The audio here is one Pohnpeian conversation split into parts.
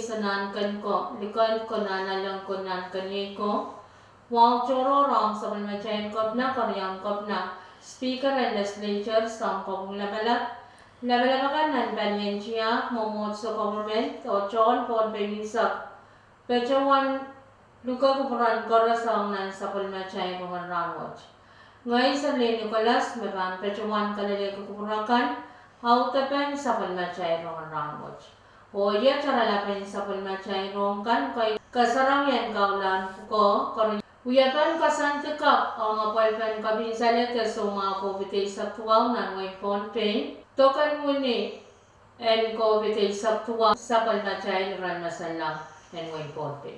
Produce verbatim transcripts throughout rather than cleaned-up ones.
Anahn ken ko, likend ko, nanalek ko, nahn ken iei ko. Wahu tohrohr ong sapwellimatail Kepina, Keriaun Kepina, Speaker en Legislature, Soun Kopwung Lapalap, lapalap akan nan palien tiahk, mwomwohdiso, government, oh tohn Pohnpei unsek, patohwan luke kupwuren koaros ong nan sapwellimatail rongen rahnwet. Ngehi Serlin Nicholas me pahn patohwan kalelehki kupwur akan audepen sapwellimatail rongen rahnwet. Oh iet oaralapen sapwellimatail rohng kan: kasarawien kaulahn pwukoa, wiepen koasoandi kapw ong apwalipen kopinsalehd de soumwahu COVID eisek duwau nan wehin Pohnpei, dok en wini en COVID eisek duwau sapwellimatail iren masanlahng en wehin Pohnpei.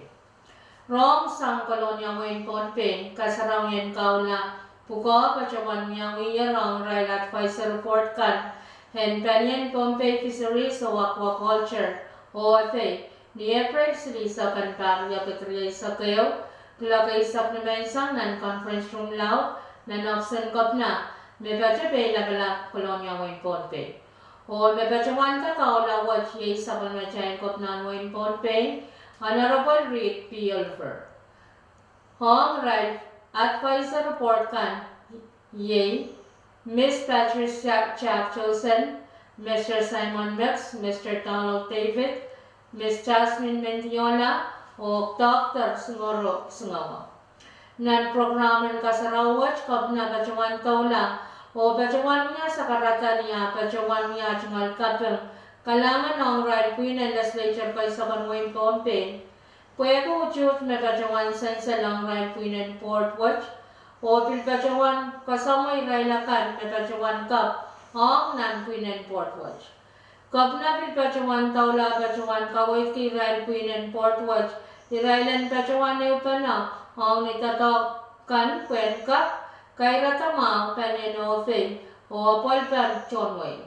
Rohng sang Kolonia, wehin Pohnpei, kasarawien kaula pwukoa patohwan wiawiher ong irail advisory board kan en palien Pohnpei Fisheries oh Aquaculture, O F A, ni Epreil silihsek en pahr riekid rieisek ehu, kuloak eisek nimenseng, nan conference room laud nan ohpis en Kepina me patohwan peilapalap Kolonia, wehin Pohnpei. Oh me patohwanda kaula wet iei sapwellimatail Kepina en wehin Pohnpei, Honorable Reed P. Oliver. Ong irail advisory board kan iei Miss Patricia Jack Towson, Mister Simon Mix, Mister Donald David, Miss Jasmine Mendiola, oh Doctor Singoro Singawa. Nan prokram en kasarawi wet, Kepina patohwan doula oh patohwan wia sakarada ni ah patohwan wia tungoal kaping kalahngan ong irail pwihn en legislature keisek en wehin Pohnpei pwehki utuht me patohwan sansal ong irail pwihn en board wet, oh pil patohwan kasamwo irail akan me patohwan kapw ong nan pwihn en board wet. Kepina pil patohwan doula patohwan kaweidki irail pwihn en board wet irail en patohwan ehupene ong ni doadoahk kan pwehn kak kairada mwahu palien O F A oh apwalipen tohn wehi.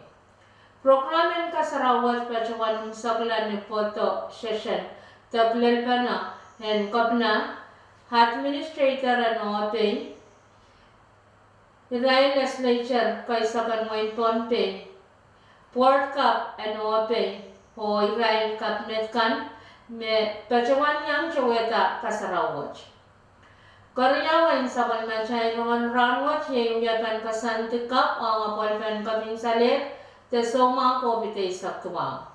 Prokram en kasarawi wet patohwan imwisekla ni pwodo session de kilelpene en Kepina, administrator en O F A, irail legislature keisek en wehin Pohnpei, board kapw en O F A, oh irail cabinet kan me patohwan iang towehda kasarawi wet. Keriau en sapwellimatail rongen rahnwet iei wiepen koasoandi kapw ong apwalipen kopinsalehd de soumwahu COVID eisek duwau.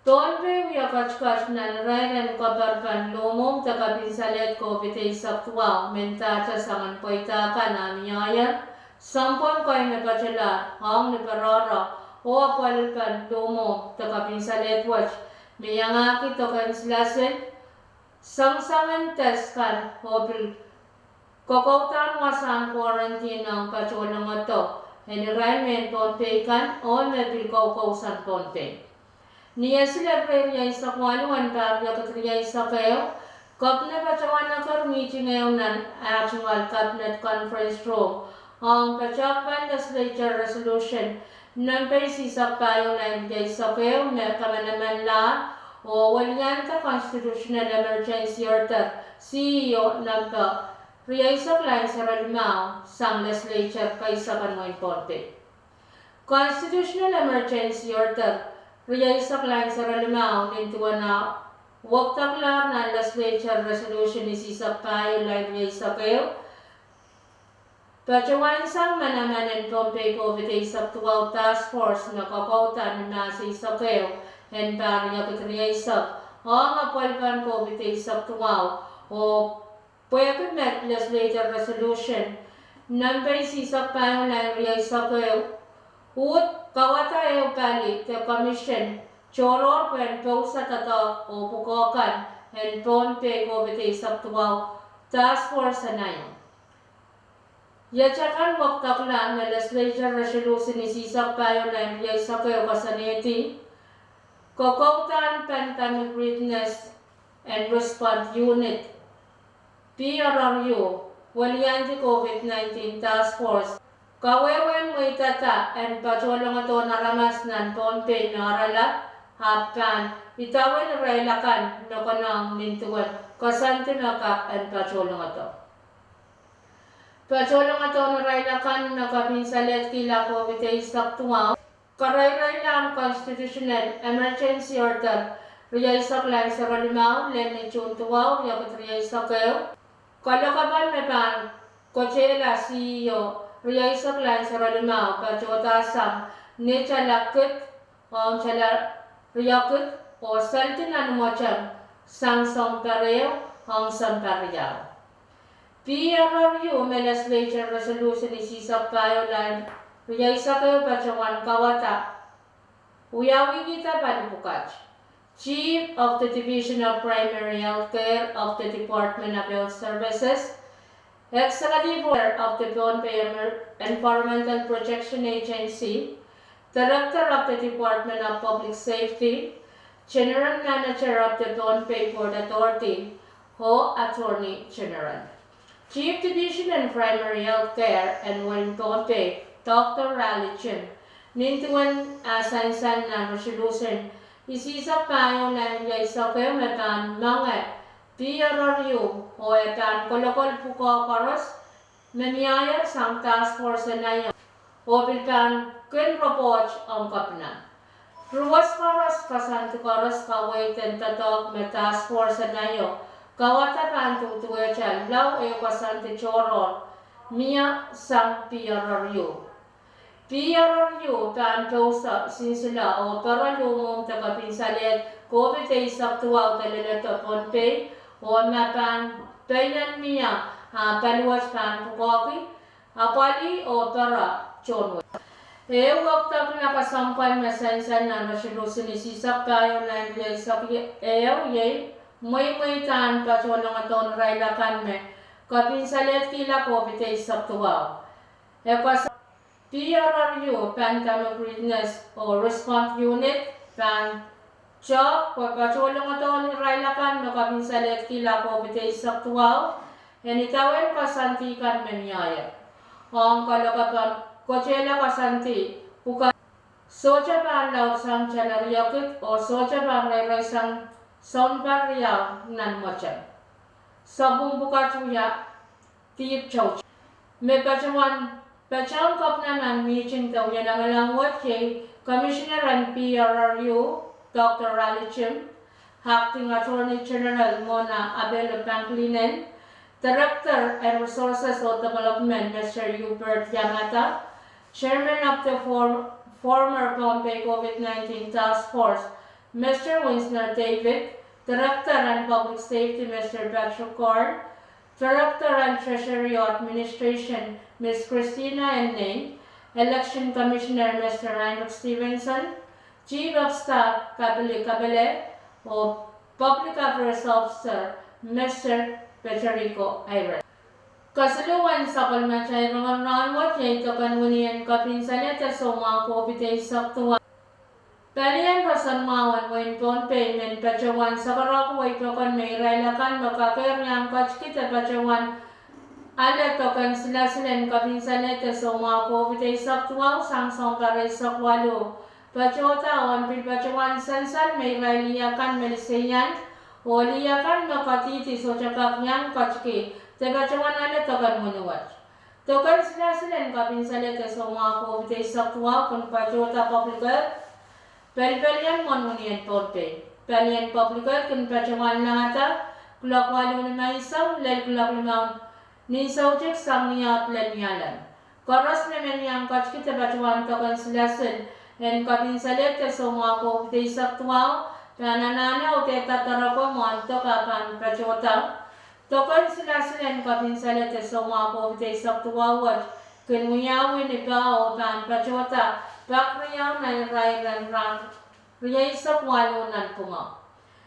Pohnpei wia ketiket nan irair en kaperen lohmwohng de kopinsalehd COVID eisek duwau, mendahte soangen pweida kan ah mie ier, sounpwong kei me patohlahr ong ni patohro oh apwalipen lohmwohng de kopinsalehd wet me iangahki dok en silasil, soangsoangen test kan, oh pil kokouda wasahn quarantine ong patohlongodo en irail mehn Pohnpei kan oh me pil koukousoan Pohnpei. Ni Esil, Epreil rieisek waluh en pahr riekid rieisek ehu, Kepina patohwan eker mihting ehu nan ah tungoal cabinet conference room ong patohwan legislature resolution nempe isihsek pahieu, lain rieisek ehu, me kamanamanlahr oh welianda constitutional emergency order, C E O nempe rieisek, lain sarawi limau, sang legislature keisek en wehin Pohnpei. Constitutional emergency order rieisek, lain sarawi limau, nin duwen ah wekidekla nan legislature resolution isihsek pahieu, lain rieisek ehu, patohwan sang manaman en Pohnpei COVID eisek duwau task force me kokouda ni Mahs eisek ehu en pahr riekid rieisek ong apwalipen COVID eisek duwau, oh pwehki met legislature resolution nempe isihsek pahieu, lain rieisek ehu, uhd kauwada ehu pali de commission tohrohr pwehn pousada doadoahk oh pwukoa kan en Pohnpei COVID eisek duwau task force en aio. Iet akan wekidekla me legislature resolution isihsek pahieu, lain rieisek ehu koasoanehdi kokoudahn Pandemic Readiness and Response Unit, P R R U, weliandi COVID nineteen task force, kawehwehn mweidada en patohlongodohn aramas nan Pohnpei me oaralap, ahpw pahn idawehn irail akan me konehng nin duwen koasoandi me kak en patohlongodo. Patohlongodohn irail akan me kopinsalehd kihla COVID eisek duwau, karairailahng constitutional emergency order rieisek lel serelimau, lel ni Suhn duwau, riekid rieisek ehu. Kalokapen me pahn kotehla C E O rieisek lel serelimau patohda sang ni tala kid ong tala riekid oh saldi nan mwoatem sang sounpar ehu ong sounpar riau. P R R U me Legislature Resolution isihsek pahieu lel rieisek ehu patohwan kawada wiawihkihda pali pwukat. Chief of the Division of Primary Health Care of the Department of Health Services, Executive Officer of the Pohnpei Emer-, Environmental Protection Agency, Director of the Department of Public Safety, General Manager of the Pohnpei Port Authority, oh Attorney General. Chief Division en Primary Health Care en wehin Pohnpei, Doctor Raleigh Chin, nin duwen ah sansal nan resolution isihsek pahieu lel rieisek ehu me pahn menge P R R U oh e pahn kolokol pwukoa koaros me mieier sang task force en aio oh pil pahn kin report ong Kepina. Ruwet koaros, koasoandi koaros kaweid en doadoahk me task force en aio kawada pahn duduwehte lao ehu koasoandi tohrohr mie sang P R R U. P R R U pahn pousehla, sinsile oh pere luhmwuhmw de kepinsalehd COVID eisek duwau de leledo Pohnpei oh ma pahn pein mie ah paliwet pahn pwukoahki, apwalih oh pere tohn wet. Ehu wekidekla kesempwal me sansal nan resolution isihsek pahieu lel rieisek ehu iei mweimweidahn patohlongodohn irail akan me kepinsalehd kihla COVID eisek duwau. E koasoia P R R U Pandemic Readiness oh Response Unit pahn tohk pwe patohlongodohn irail akan me kepinsalehd kihla COVID eisek duwau en idawehn koasoandi kan me mieier. Ong kalokapen kotehla koasoandi pwukat, sohte pahn laud sang tala riekid oh sohte pahn reireisang sounpar riau nan mwoatem. Sapwung pwukat wia dihp tohto. Me patohwan patehng Kepina nan mihting de wia lamalam wet iei Commissioner en P R R U, Doctor Raleigh Chin, Acting Attorney General Mona Apelo Pangilinan, Director en Resources oh Development, Mister Hubert Yamada, Chairman of the for-, former Pohnpei COVID nineteen Task Force, Mister Winsner David, Director en Public Safety, Mister Patrick Korn, Director en Treasury oh Administration, Miss Christina N Neng, Election Commissioner, Mister Heinrich Stevenson, Chief of Staff, Kapili Kapele, oh Public Affairs Officer, Mister Peterico Ayres. Kesiluhwen sapwellimatail rongen rahn wet iei doken wini en kepinsalehda soumwahu COVID eisek duwau. Palien roson mwahu en wehin Pohnpei men patohwan sakarokei pokon me irail akan me kakehr iang ketiki de patohwan ale doken silasil en kepinsalehda soumwahu COVID eisek duwau sang sounpar eisek waluh patohda oh pil patohwan sansal me irail lih akan me liseian oh lih akan me kadihdi sohte kak iang ketiki de patohwan ale doken wini wet. Doken silasil en kepinsalehda soumwahu COVID eisek duwau kin patohda Public Health, pelipelien mwohn wini en Pohnpei. Palien Public Health kin patohwan langada kuloak waluh nimenseng lel kuloak limau nin soutik sang ni ahd lel ni alem. Koaros me men iang ketiki de patohwan doken silasil en kepinsalehda soumwahu COVID eisek duwau pahn anahne audehda doaropwe mwohn dok ah pahn patohda doken silasil en kepinsalehda soumwahu COVID eisek duwau wet kin wiawi ni pah oh pahn patohda pak riau nan irair en rahn rieisek waluh nanpwungara.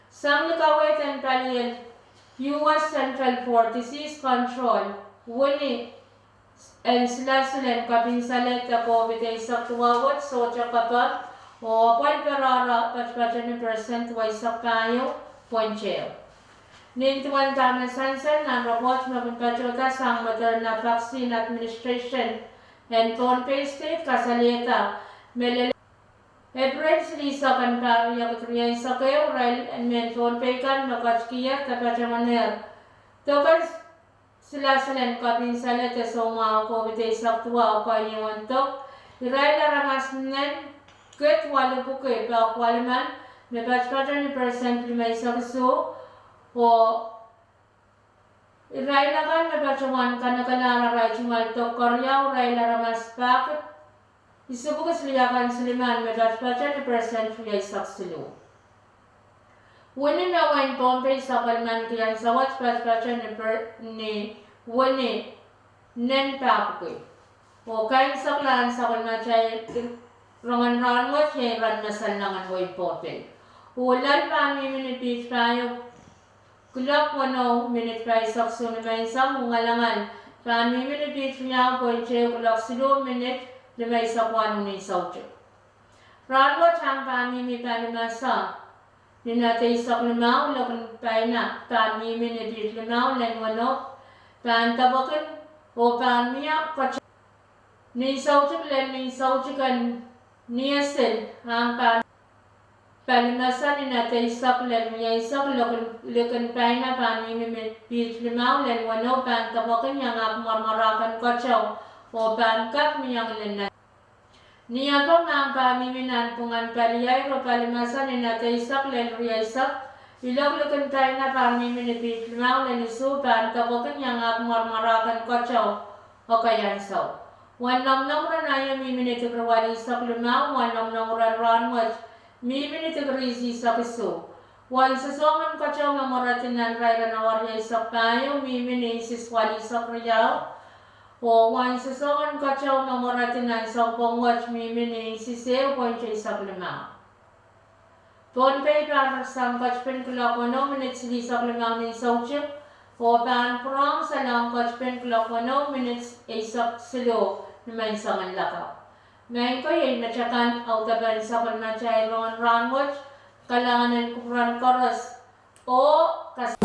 Sang ni kaweid en palien U S Centers for Disease Control, wini en silasil en kepinsalehda COVID eisek duwau wet sohte kapakap oh apwal perehra patopatohn ni persent eisek pahieu pwent ehu. Nin duwen dahme sansal nan report me kin patohda sang Moderna Vaccine Administration en Pohnpei State kasalehda me lel April silihsek en pahr riekid rieisek ehu irail en mehn Pohnpei kan me ketikier de patohwanehr doken silasil en kepinsalehda soumwahu COVID eisek duwau keieu en dok, irail aramas nen kid waluh pwuki pahkwalumen me patpato ni persent limeisek isuh, oh irail akan me patohwan kanekelahr arail tungoal dok keriau, irail aramas pahkid isuh pwukat siliakan silimen me patpato ni persent rieisek siluh. Wini me wehin Pohnpei sapwellimaniki ansou wet patpato ni per-, ni wini nen pahpwiki. Oh keimwseklahn sapwellimatail rongen rahnwet iei ren me sallangin wehin Pohnpei. Oh lel pahn mihmi ni piht pahieu kuloak weneu minit pahisek isuh nimenseng, oh ngalangal pahn mihmi ni piht riau point ehu kuloak siluh minit limeisek waluh ni soutik. Rahnwet ahng pahn mihmi palimese ni nat eisek limau, likin paina pahn mihmi ni piht limau lel weneu, pahn depwekin oh pahn mie kete ni soutik lel ni soutik en niesil, ahng pahn palimese ni nat eisek lel rieisek, likin, likin paina pahn mihmi ni piht limau lel weneu, pahn depwekin iangahki mwarmwarahken keteu oh pahn kak mie ngilen nat. Ni apwung ahng pahn mihmi nanpwungen paliair oh palimese ni nat eisek lel rieisek, ilok likin paina pahn mihmi ni piht limau lel isuh, pahn depwekin iangahki mwarmwarahken keteu. Ekei ansou, wen lomwlomw ren aio mihmi ni dikiri waleisek limau, wen lomwlomw ren rahnwet mihmi ni dikiri isihsek isuh. Wen sosoangen keteu me mweredi nan irair en awa rieisek pahieu mihmi ni isis waleisek riau, oh wen sosoangen keteu me mweredi nan sounpwong wet mihmi ni isis ehu point eisek limau. Pohnpei pahn rarsang ketipin kuloak weneu minit silihsek limau ni soutik, oh pahn pwurehng salong ketipin kuloak weneu minit eisek siluh nimenseng en lakapw. Maing ko, iei metakan audepen sapwellimatail rongen rahnwet. Kalahngan en kupwuren koaros oh kas-